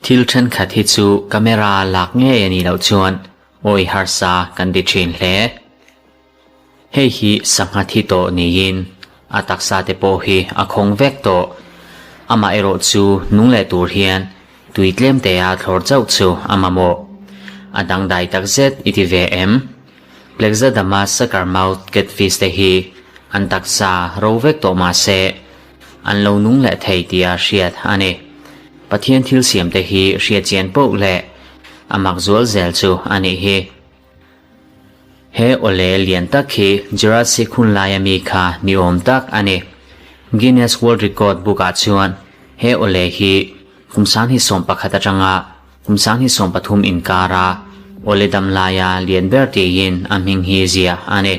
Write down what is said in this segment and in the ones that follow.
Thil thenkhat hi chu camera lak ngei a nih loh chuan awi harsa kan ti thin hle. Hei hi sangha thi tawh niin a taksa te pawh hi a khawng vek tawh. Amaherawh chu nung leh tur hian tui tlem te a thlawr chauh chu a mamawh. A dangdai takzet i ti ve em? Plexadama suckermouth catfish te hi an taksa ro vek tawh mah se an lo nung leh thei tia hriat a ni. Pathian thil siam te hi hriat chian poh leh a mak zual zel chu a nih hi. He awle lian tak hi Jurassic hun laia mi kha ni awm tak a ni. Guinness World Record book ah chuan he awle hi kum sanghnih 11 atanga kum 2013 inkara awle dam laia lian ber tiin a hming hi ziah a ni.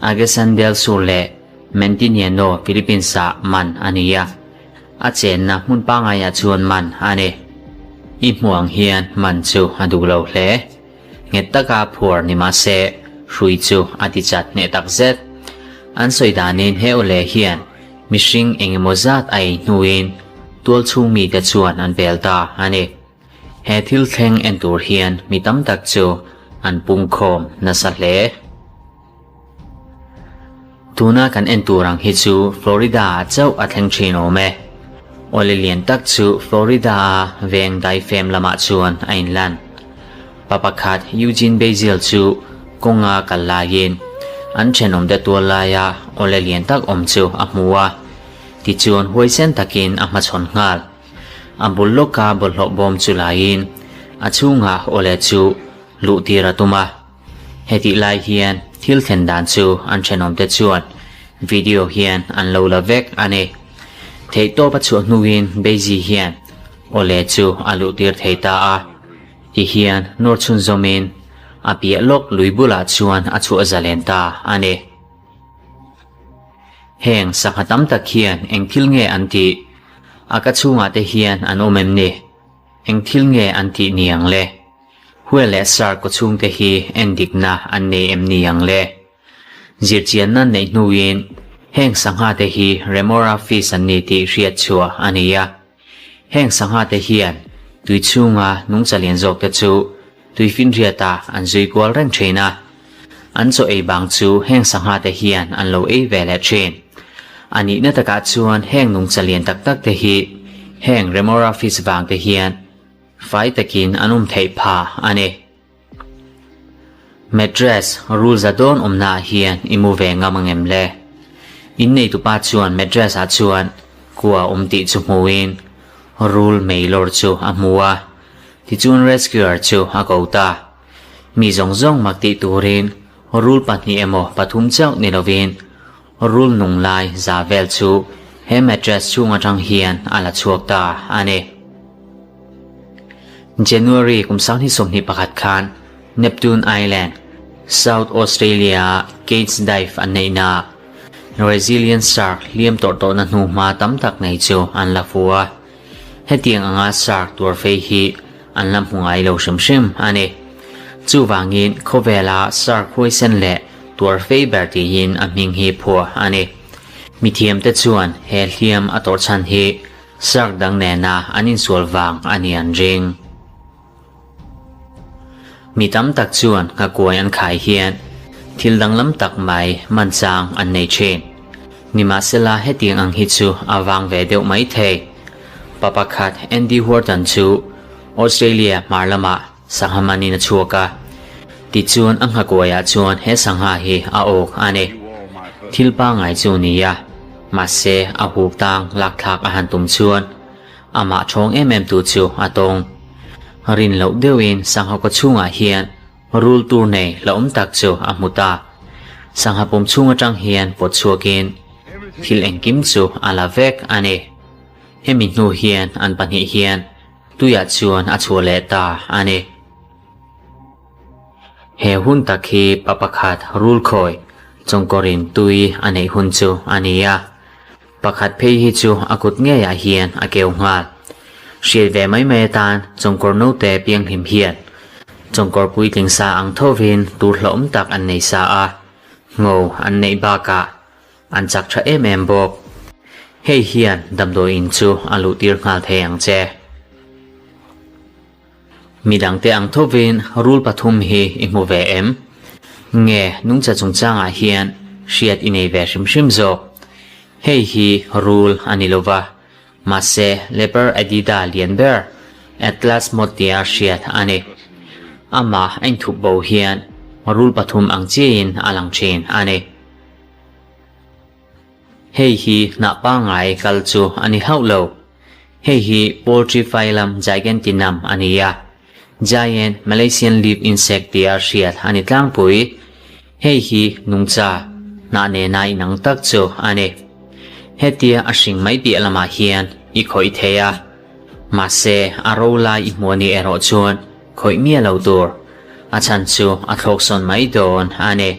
Agusan del Sur leh Mentiniano Philippines ah man a ni a. A chenna hmun pangaiah chuan man a ni. I hmuh ang hian man chu a duh lo hle. Nghet taka phuar ni mah se, hrui chu a ti chat hneh tak zet. An sawi danin he awle hian mihring eng emaw zat a ei hnuin tual chhung mite chuan an vel ta a ni. He thil thleng en tur hian mi tam tak chu an pungkhawm nasa hle. Tuna kan en tur ang hi chu Florida ah chauh a thleng thin awm e. Awle lian tak chu Florida a veng daifem lamah chuan a inlan. Pa pakhat Eugene Basil chu kawnga kal laiin an thenawmte tual laia awle lian tak awm chu a hmu a, tichuan huaisen takin a hmachhawn nghal. A bul lawka bawlhhlawh bawm chu laiin a chhungah awle chu luh tir a tum a. Hetih lai hian thil thlen dan chu an thenawmte chuan video hian an lo la vek a ni. Theihtawp a chhuah hnuin Daisy hian awle chu a luh tir thei ta a, ti hian nawr chhunzawmin a piah lawk lui bulah chuan a chhuah zalen ta a ni. Heng sangha tam tak hian eng thil nge an tih? A ka chhungah te hian an awm em ni? Eng thil nge an tih ni ang le? Huel leh Sar kawchhungte hi endikna an nei em ni ang le? Zirchianna neih hnuin heng sangha te hi Remora fish an ni tih hriat chhuah a ni a. Heng sangha te hian tui chhunga nungcha lian zawk te chu tuifinriatah an zui kual reng thin a. An chaw ei bang chu heng sangha te hian an lo ei ve leh thin. A nihna takah chuan heng nungcha lian tak tak te hi heng Remora fish vang te hian Fai takin an awm theih pha a ni. Mattress rul za dawn awmnaah hian i mu ve ngam angem le? Inneitupa chuan mattress ah chuan kua awm tih chu hmuin rul mei lawr chu a hmu a, tichuan rescuer chu a ko ta. Mi zawng zawng mak tih turin rul pahnih emaw pathum chauh ni lovin rul nung lai za vel chu he mattress chhung atang hian a la chhuak ta a ni. January kum 2021 khan Neptune Island, South Australia-a cage dive an neihnaah Brazilian shark hliam tawrh tawhna hnuhma tam tak nei chu an la fu a. Hetiang anga shark tuar fei hi an la hmu ngai lo hrim hrim a ni. Chuvangin khawvela shark huaisen leh tuar fei ber tiin a hming hi phuah a ni. Mithiamte chuan he hliam a tawrh chhan hi Shark dang nena an insual vang a ni an ring. Mi tam tak chuan nghakuai an khai hian thil danglam tak mai man chang an nei thin. Nimahsela hetiang ang hi chu a vang ve deuh mai thei. Pa pakhat Andy Wharton chu Australia hmar lamah sangha manin a chhuak a, tichuan a nghakuaiah chuan he sangha hi a awk a ni. Thil pangngai chu ni a, mahse a huk tang lakthlak a han tum chuan amah thawng em em tu chu a tawng. Rin loh deuhin sangha kaw chhungah hian rul tur nei la awm tak chu a hmu ta. Sangha pum chhung atang hian pawt chhuakin thil engkim chu a la vek a ni. Hemi hnu hian an pahnih hian tuiah chuan a chhuah leh ta a ni. He hun tak hi pa pakhat rul khawi chawngkawrin tui a neih hun chu a ni a. Pakhat phei hi chu a kut ngeiah hian a keu nghal. Hriat ve mai mai atan chawngkawr naute pianghlim hian chawngkawr puitling sa ang thovin tur hlauhawm tak an nei sa a, ngho an neih bakah an chak tha em em bawk. Hei hian damdawi in chu a luh tir nghal thei ang che. Midangte ang thovin rul pathum hi i hmu ve em? Nge nungcha chungchangah hian hriat i nei ve hrim hrim zawk? Hei hi rul a ni lova, mahse Leper Adida lian ber Atlas Moth tia hriat a ni. Amah a inthup bo hian rul pathum ang chiahin a lang thin a ni. Hei hi hnah pangngai kal chu a ni hauh lo. Hei hi Poultry Phylum Gigantinum a ni a, Giant Malaysian Leaf Insect tia hriat a ni tlangpui. Hei hi nungcha, hnah nena inang tak chu a ni. Hetia a hring mai piah lamah hian i khawih thei a, mahse a ro lai i hmuh a nih erawh chuan khawih miah lo tur, a chhan chu a thlawk sawn mai dawn a ni.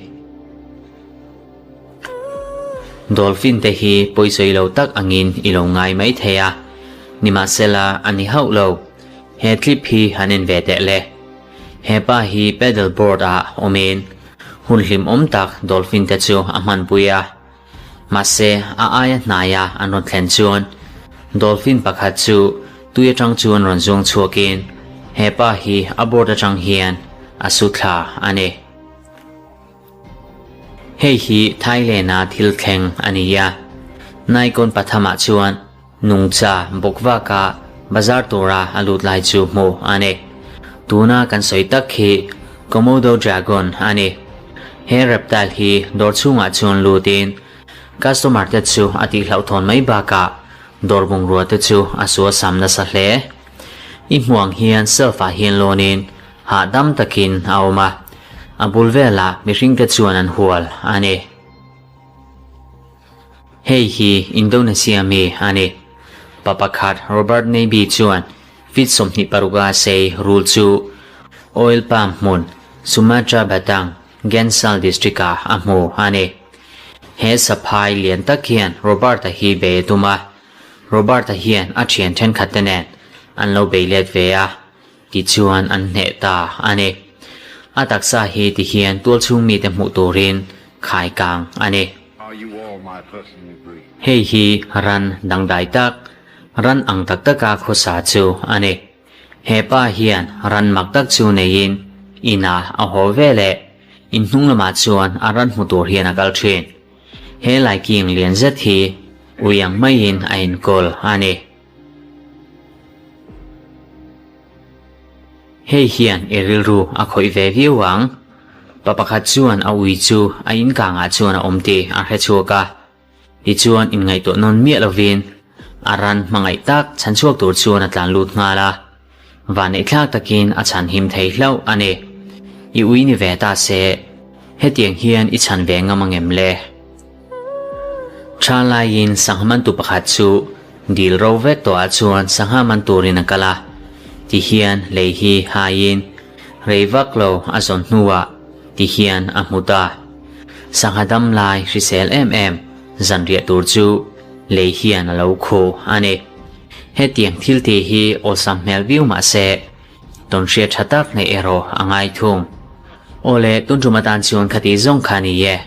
Dolphin te hi pawisawi lo tak angin i lo ngai mai thei a, nimahsela a ni hauh lo. He clip hi han en ve teh le. He pa hi paddle board ah awmin hun hlimawm tak dolphin te chu a hmanpui a. Mahse a aia hnaia an rawn thlen chuan dolphin pakhat chu tui atang chuan rawn zuang chhuakin he pa hi a board atang hian a su thla a ni. Hei hi Thailand-a thil thleng a ni a, Naikon Patham-ah chuan nungcha bawkvaka bazar tura a lut lai chu hmuh a ni. Tuna kan sawi tak hi Komodo Dragon a ni. He reptile hi dawr chhungah chuan lutin customer te chu a tihhlauhthawn mai bakah dawr bungrua te chu a suasam nasa hle. I hmuh ang hian shelf-ah hian lawnin Hahdam takin a awm a, a bul velah mihringte chuan an hual a ni. Hei hi Indonesia mi a ni. Pa pakhat Robert Navy chuan feet 26 a sei rul chu oil palm hmun Sumatra Batang, Gensal district-ah a hmu a ni. He saphai lian tak hian Robert-a hi bei a tum a, Robert-a hian a thian thenkhatte nen an lo bei let ve a. Tichuan an hneh ta a ni. A taksa hi tihian tualchhung mite hmuh turin khai kang a ni. Hei hi ran dangdai tak, ran ang tak taka khawsa chu a ni. He pa hian ran mak tak chu neiin inah a haw ve leh in hnung lamah chuan a ran hmu tur hian a kal thin. He laiking lian zet hi ui ang maiin a enkawl a ni. Hei hian i rilru a khawih ve viau ang. Pa pakhat chuan a ui chu a inkangah chuan a awm tih a hre chhuak a. Tichuan inngaihtuah nawn miah lovin a ran hmangaih tak chhan chhuak tur chuan a tlan lut nghal a. Vanneihthlak takin a chhan him thei hlauh a ni. I ui ni ve ta se, hetiang hian i chhan ve ngam angem le? Tha laiin sangha mantu pakhat chu dil ro vek tawhah chuan sangha man turin a kal a, tihian lei hi haiin rei vak lo a zawn hnuah tihian a hmu ta. Sangha dam lai hrisel em em zanriah tur chu lei hian a lo khu a ni. Hetiang thil tih hi awlsam hmel viau mah se tawnhriat tha tak neih erawh a ngai thung. Awle, tun tum atan chuan khati zawng kha ni e.